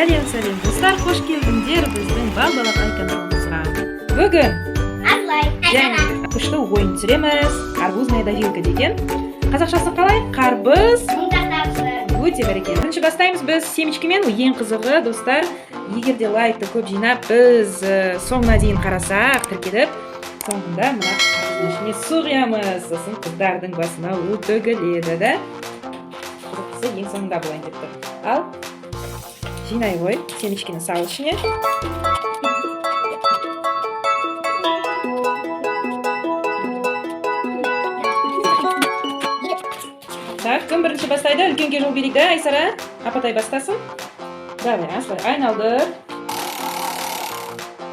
Сәлем, сәлем, достар, қош келдіңдер біздің Балбалақай каналымызға. Бүгін Асылай, және Айсара. күшті ойын түсіреміз. «Арбузная давилка» деген. Қазақшасы қалай? Қарбыз. Мұңдақтапсы. Өте бәрекелді. Бірінші бастаймыз біз семечкамен. Ең қызығы, достар, егер де лайкты көп жинап, біз соңына дейін қарасақ, тіркеліп, соңында мына қарбыздың ішіне су құямыз. Сосын қыздардың басына у төгіледі да. Қызықтысы ең соңында болайын деп тұр. Ал, жинай ғой, семечкені сал ішіне. Так, кім бірінші бастайды? Үлкенге жол берейік да, Айсара. Апатай бастасын. Давай, Асылай, айналдыр.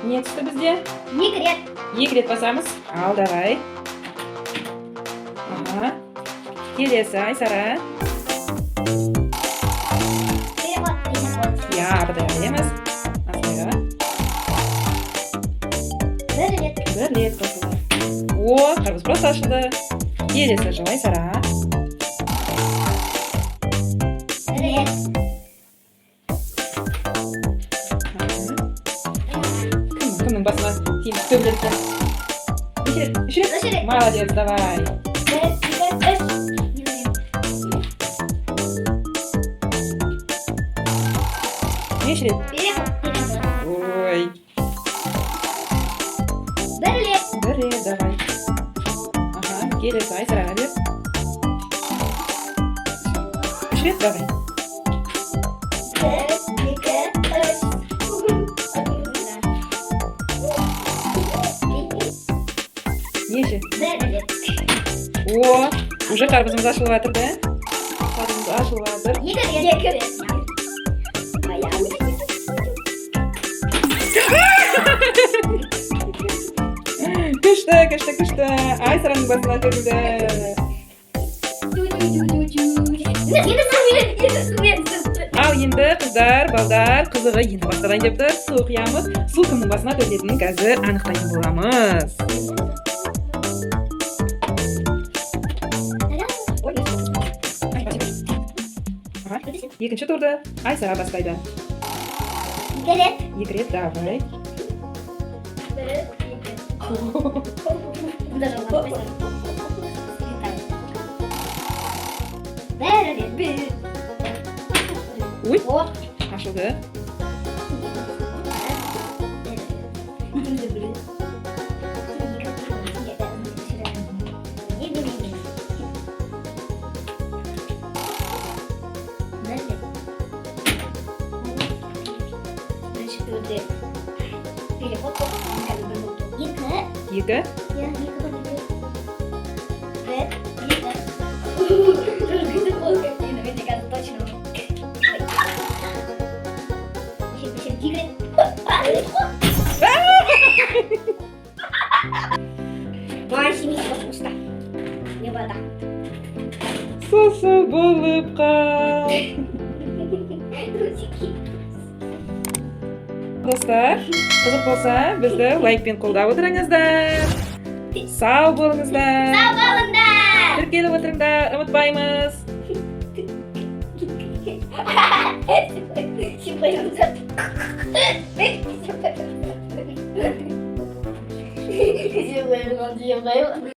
Не түсті бізде? Екі рет. Екі рет басамыз. Ал, давай. Ага. Келесі, Айсара. Переход, переход. Иә, апатайға береміз. Асылайға. Бір рет. Бір рет қосылды. О, қарбыз просто ашылды. Келесі жол Айсара. Бір рет. Ага. Кімнің басына тиіп төгіледі екен? Неше рет? Үш рет? Үш рет. Молодец, давай. Бір, екі, үш. Неше рет? Переход, переход. Ой. Бір рет. Бір рет, давай. Ага, келесі Айсараға бер. Үш рет, давай. Бір, екі, үш. Неше? Бір рет. О, уже қарбызымыз ашылып жатыр да? Қарбызымыз ашылып жатыр. Екі рет. Екі рет. Моя. Күшті, күшті, күшті. Айсараның басына төгілді. Енді сумен, енді сумен, су. Ал енді, қыздар, балдар, қызығы енді басталайын деп тұр. Су құямыз. Су кімнің басына төгілетінін қазір анықтайтын боламыз. Ой, ага. Екінші турды Айсара бастайды. Екі рет. Екі рет, давай. Бір, екі. Бұнда жалған. Бір рет. Bir. Ой, О. ашылды. Бір. Бірінші турде переход болды, қазір бір болды. Екі. Екі. Иә, екі бір бір. Бір, екі. Енді менде қазір точно. Ой. Неше, неше, екі рет. Маған семейді қосыңыздар. Не вода. Су-су болып қал. Достар, қызық болса, бізді лайкпен қолдап отырыңыздар. Сау болыңыздар. Сау болыңдар! Тіркеліп отырыңдар, ұмытпаймыз. Сен қойыңыздар. Сен қойыңыздар.